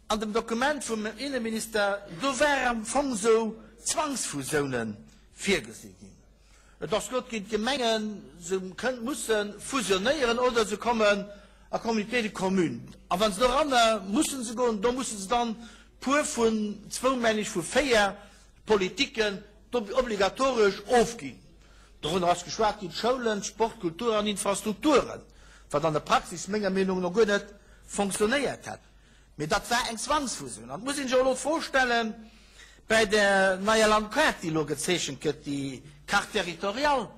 An dem Dokument vum Inneminister, do war am Fong esou Zwangsfusiounen virgesi ginn. Et ass gesot ginn, d'Gemengen, se kënn, musse fusionéieren oder se kommen a Communauté de communes. A wa se doranner mussen se goen, do musse se dann puer vun zwou, mengen ech, vu 4 Politiken obligatoresch ofginn. Dorunner ass geschwat ginn, d'Schoulen, d'Sport, d'Kultur an Infrastrukturen, wat an der Praxis menger Meenung no guer net fonctionnéiert hätt. Mee dat war eng Zwangsfusioun. An et muss een sech och elo d'Fro stellen, bäi där neier Landkaart, déi elo gezeechent gëtt, déi Carte territoriale,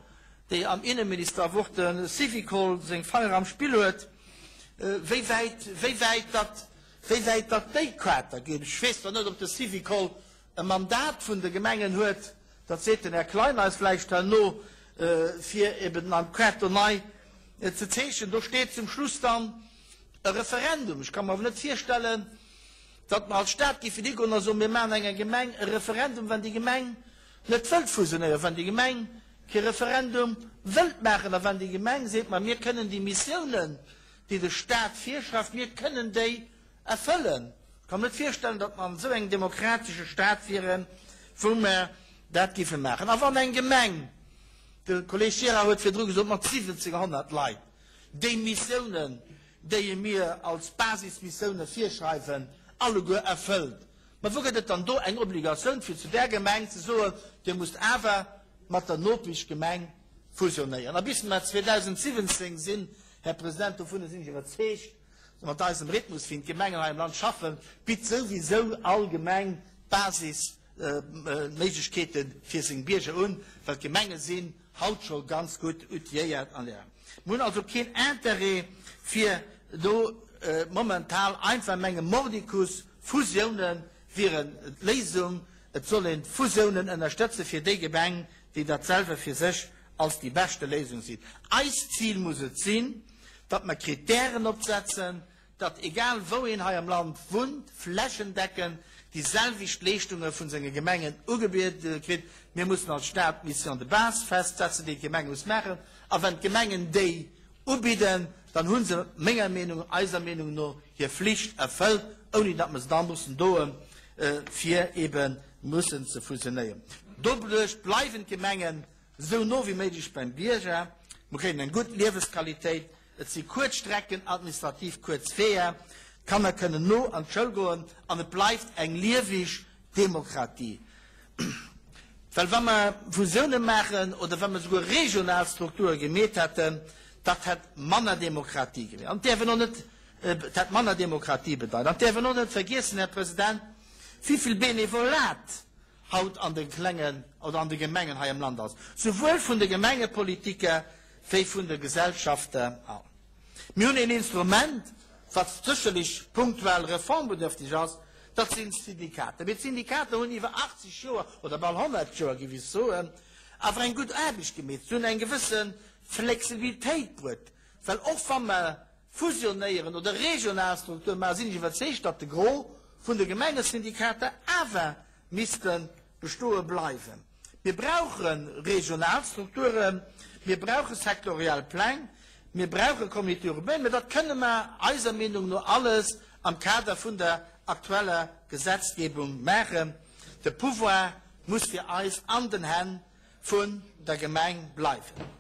déi am Inneminister wor de Syvicol seng Fangere am Spill huet, wéi wäit, wéi wäit datt, wéi wäit datt déi Kaart da geet. Ech weess zwar net, ob de Syvicol e Mandat vun de Gemengen huet, dat seet den Här Klein eis vläicht herno, fir eben d'Landkaart do nei ze zeechnen. Do steet zum Schluss dann, E Referendum, ech ka mer awer net virstellen, datt mer als Stat géifen higoen a soen, mir maachen enger Gemeng e Referendum, wann déi Gemeng net wëllt fusionéieren, wann déi Gemeng kee Referendum wëllt maachen a wann déi Gemeng seet, ma mir kënnen déi Missiounen, déi de Stat virschreift, mir kënnen déi erfëllen. Ech ka mer net virstellen, datt mer an esou engem demokratesche Stat wieren, wou mer dat géife maachen. A wann eng Gemeng, de Kolleg Gira huet virdru gesot, mat 1.700 Leit, déi Missiounen, déi e mir als Basismissioune virschreiwen, alleguer erfëllt. Mä wou gëtt et dann do eng Obligatioun, fir zu där Gemeng ze soen, Dir musst awer mat der Nopeschgemeng fusionéieren? A bis mer 2017 sinn, Här President, dovunner sinn ech iwwerzeegt, mat eisem Rhythmus, wéi d'Gemengen hei am Land schaffen, bitt souwisou all Gemeng d'Basisméiglechkeete fir seng Bierger un, well d'Gemenge sinn haut scho ganz gutt outilléiert an där. Mir hunn also keen Intérêt fir do momental einfach menge mordicus Fusiounen wieren d'Léisung. Et soll een d'Fusiounen ënnerstëtze fir déi Gemeng, déi dat selwer fir sech als déi beschte Léisung sinn. Eist Zil muss et sinn, datt mer Kritären opsetzen, datt egal wou een hei am Land wunnt, flächendeckend déi selwecht Leeschtunge vun senge Gemengen ugebiede kritt. Mir mussen als Staat d'Mission de base festsetzen, déi d'Gemeng muss maachen. A wenn d'Gemengen déi ubidden, dann hu se menger Meenung, eiser Meenung no hir Flicht erfëllt, ouni datt mer se da mussen doen, fir ebe mussen ze fusionéieren. Doduerch bleiwen d'Gemengen esou no wéi méiglech beim Bierger. Mer kréien eng gutt Liewesqualitéit. Et si kuerz Strecken, administrativ kuerz Weeër, d'Kanner kënnen no an d'Schoul goen an et bleift eng lieweg Demokratie. Well wa mer Fusioune maachen oder wa mer souguer regional Strukture gemeet hätten, dat hätt manner Demokratie gemeet. An et däerf een och net, et hätt manner Demokratie bedeit. An et däerf een och net vergiessen, Här President, wivill Benevolat haut an de klengen oder an de Gemengen hei am Land ass, souwuel vun de Gemengepolitiker wéi vun de Gesellschafter all. Mir hunn een Instrument, wat sécherlech punktuell reformbedürftig ass, dat sinn d'Syndikater. Mee d'Syndikater hunn iwwer 80 Joer, oder bal 100 Joer, géif ech soen, awer eng gutt Aarbecht gemeet. Se hunn eng gewësse Flexibilitéit bruet, well och wa mer fusionéieren oder regional Strukture maachen, sinn ech iwwerzeegt, datt de Gros vun de Gemengesyndikater awer misste bestoe bleiwen. Mir brauche regional Strukturen, mir brauche sektoriell Pläng, mir brauche Comité urbain, mä dat kënne mer eiser Meenung no alles am Kader vun der aktueller Gesetzgebung maachen. De Pouvoir muss fir eis an den Hänn vun der Gemeng bleiwen.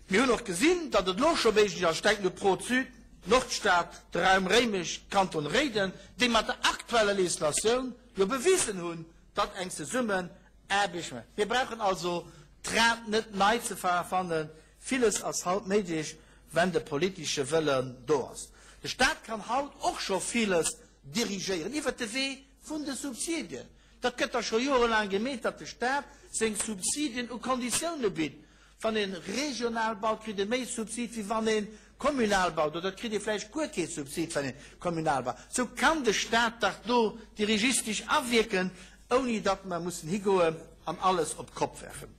Mir hunn och gesinn, datt et elo scho méiglech ass, ech denken u Pro-Sud, d'Nordstad, de Raum Réimech, Kanton Réiden, déi mat der aktueller Législatioun jo bewisen hunn, datt eng Zesummenaarbecht. Mir brauchen also d'Rad net nei ze erfannen. Villes ass haut méiglech, wenn de politesche Wëllen do ass. De Stat kann haut och scho villes dirigéieren iwwert de Wee vun de Subsidien. Dat gëtt da scho jorelaang gemeet, datt de Staat seng Subsidien u Konditioune bitt. Wann ee regional baut, kritt ee méi Subsid, wéi wann ee communal baut, oder et kritt ee vläicht guer kee Subsid, wann ee communal baut. Sou kann de Staat dach do dirigistesch awierken, ouni datt mer mussen higoen an alles op d'Kopp werfen.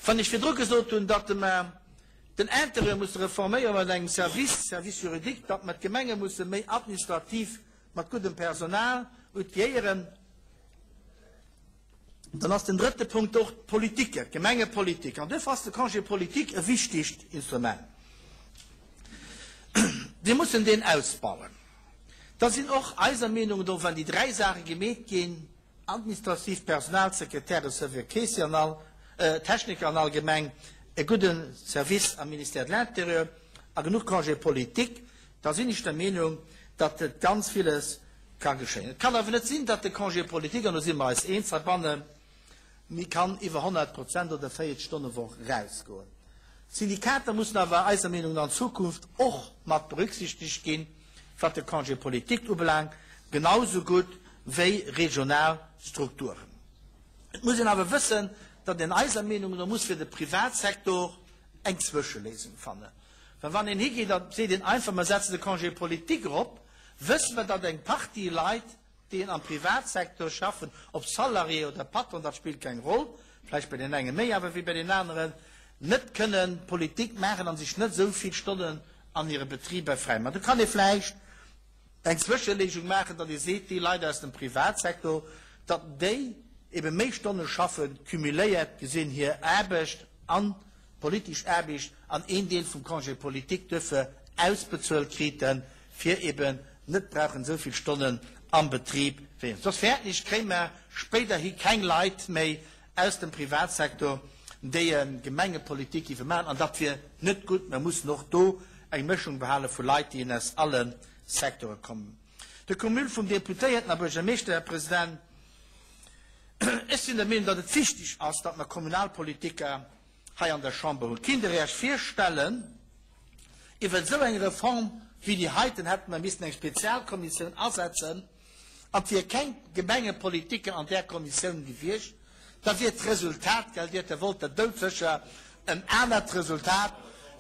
Wann ech virdru gesot hunn, datt mer den Interieur musse reforméiere mat engem Service, Service juridique, datt mer d'Gemenge musse méi administrativ mat guddem Personal outilléieren. Dann ass den drëtte Punkt och d'Politiken, d'Gemengepolitik. An duerfir ass de Congé politique e wichtegt Instrument. Mir mussen deen ausbauen. Da sinn och eiser Meenung no, wann déi dräi Saache gemeet ginn, administratiivt Personal, Sekretäre, Serveur, Keessier an all, Techniker an allgemeng e gudde Service am Ministère de l'Intérieur a genuch Congé politique, da sinn ech der Meenung, datt et ganz villes ka geschéien. Et kann awer net sinn, datt de Congé politique, an do si mer eis eens heibannen, Méi kann iwwer 100 Prozent oder 40 Stonne Woch rausgoen. D'Syndikater mussen awer eiser Meenung no an Zukunft och mat berücksichtegt ginn, wat de Congé politique ubelaangt, genau sou gutt wéi regional Strukturen. Et muss een awer wëssen, datt een eiser Meenung no muss fir de Privatsektor eng Zwëscheléisung fannen. Well wann een higeet a seet een einfach, mer setzen de Congé politique erop, wësse mer, datt eng Partie Leit, déi am Privatsecteur schaffen, ob Salarié oder Patron, dat spillt keng Roll, vläicht bei deenen enge méi awer wéi bei deenen aneren, net kënnen Politik maachen a sech net esou vill Stonnen an hire Betriber fräi maachen. Do kann ee vläicht eng Zwëscheléisung maachen, datt ee seet, déi Leit aus dem Privatsektor, datt déi ebe méi Stonne schaffen, cumuléiert gesinn hir Aarbecht an d'politesch Aarbecht an een Deel vum Congé politique duerfir ausbezuelt kriten, fir eben net brauchen esou vill Stonnen am Betrib wéi soss. Fäerten ech, kréie mer spéiderhi keng Leit méi aus dem Privatsektor, déi Gemengepolitik géife maachen, an dat wier net gutt. Mer mussen och do eng Mëschung behale vu Leit, déi aus alle Secteure kommen. De Cumul vum Deputéierten a Buergermeeschter, Här President, ech sinn der Meenung, datt et wichteg ass, datt mer Kommunalpolitiker hei an der Chamber hunn. Kinnt Der Iech virstellen, Iwwer esou eng Reform wéi déi heiten hätte mer missen eng Spezialkommissioun asetzen, an et wier keng Gemengepolitiker an där Kommissioun gewiescht, da wier d'Resultat, gell, Dir hätt wollt dat doudsécher en anert Resultat,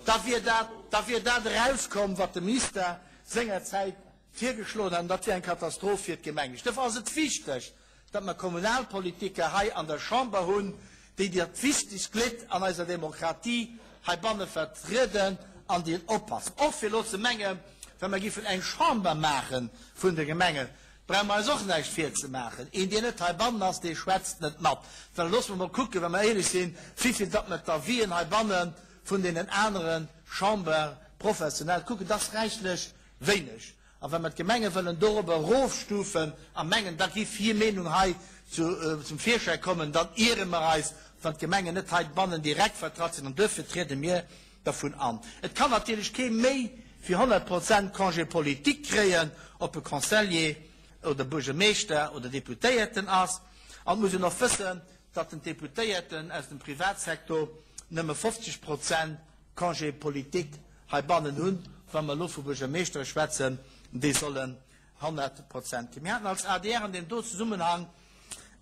da wier dat, da wier dat erauskomm, wat de Minister sengerzäit virgeschloen hat, an dat wier eng Katastroph fir d'Gemeng. Duerfir ass et wichteg, datt mer Kommunalpolitiker hei an der Chamber hunn, déi dat wichtegst Glidd an eiser Demokratie heibanne vertrieden an déi oppassen. Och fir elo ze mengen, wa mer giffen eng Chamber maache vun de Gemengen, brauche mer eis och näischt virzemaachen. Een, deen net heibannen ass, dee schwätzt net mat. Well loosse mer mol kucken, wa mer éierlech sinn, wivill datt mer d'Avisen heibanne vun deenen anere Chambere professionell kucken, dat ass räichlech wéineg. A wa mer d'Gemenge wëllen dorobber erofstufen a mengen, da giff hir Meenung hei zum Virschäi kommen, dann iere mer eis, wann d'Gemengen net heibannen direkt vertratt sinn. An duerfir triede mir dervun an. Et kann natierlech kee méi wéi 100 Prozent Congé politique kréien, ob e Conseiller oder Buergermeeschter oder Deputéierten ass. An et muss een och wëssen, datt den Deputéierten aus dem Privatsektor nëmme 50 Prozent Congé politique heibannen hunn, wa mer elo vu Buergermeeschtere schwätzen, déi sollen 100 Prozent ginn. Mir haten als adr an deem do Zesummenhang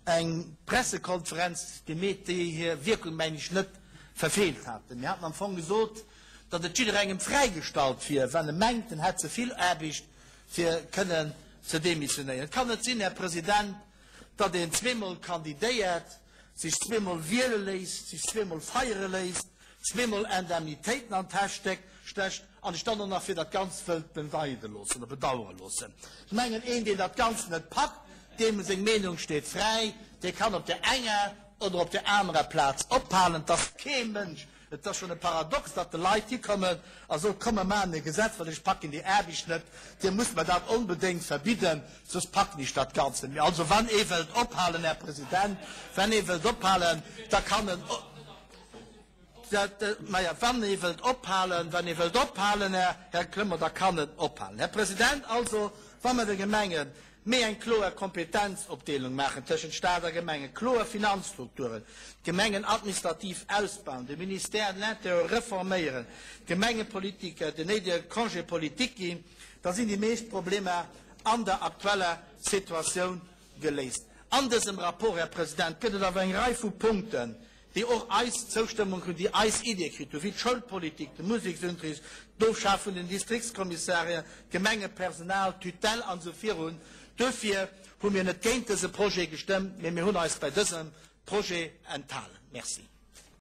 eng Pressekonferenz gemeet, déi hir Wierkung, mengen ech, net verfeelt haten. Mir haten am Fong gesot, datt et jidderengem fräigestallt wier, wann e mengt, en hätt ze vill Aarbecht, fir kënnen ze demissionéieren. Et kann net sinn, Här President, datt een zweemol kandidéiert, sech zweemol wiele léisst, sech zweemol feiere léisst, zweemol Indemnitéiten an d'Täsch stécht an sech dann och nach fir dat Ganzt wëllt beneide loossen oder bedauere loossen. Ech mengen, een, deen dat Ganzt net packt, deem seng Meenung steet fräi, dee kann op där enger oder op där anerer Plaz ophalen. Et ass kee Mënsch, Et ass schonn e Paradox, datt de Leit hikommen a soen, Komm mer maachen e Gesetz, well ech packen déi Aarbecht net, Dir musst mer dat onbedéngt verbidden, soss packen ech dat Ganzt net méi. Also wann ee wëllt ophalen, Här President, wann ee wëllt ophalen, da kann en, maja, wann ee wëllt ophalen, wann ee wëllt ophalen, Här Clement, da kann en ophalen. Här President, also wa mer de Gemengen Méi eng kloer Kompetenzopdeelung maachen tëschent Staat a Gemengen, kloer Finanzstrukturen, d'Gemengen administrativ ausbauen, de Ministère de l'Intérieur reforméieren, d'Gemengepolitiker den néidege Congé politique ginn, da sinn déi meescht Problemer an der aktueller Situatioun geléist. An dësem Rapport, Här President, gëtt et awer eng Rei vu Punkten, déi och eis Zoustëmmung kruten, déi eis Iddie kritt hunn, wéi d'Schoulpolitik, de Museksunterricht, d'Ofschaf vun den Distriktskommissarien, d'Gemengepersonal, d'Tutelle an esou virun. Duerfir hu mir net géint dëse Projet gestëmmt, mee mir hunn eis bei dësem Projet enthalen. Merci.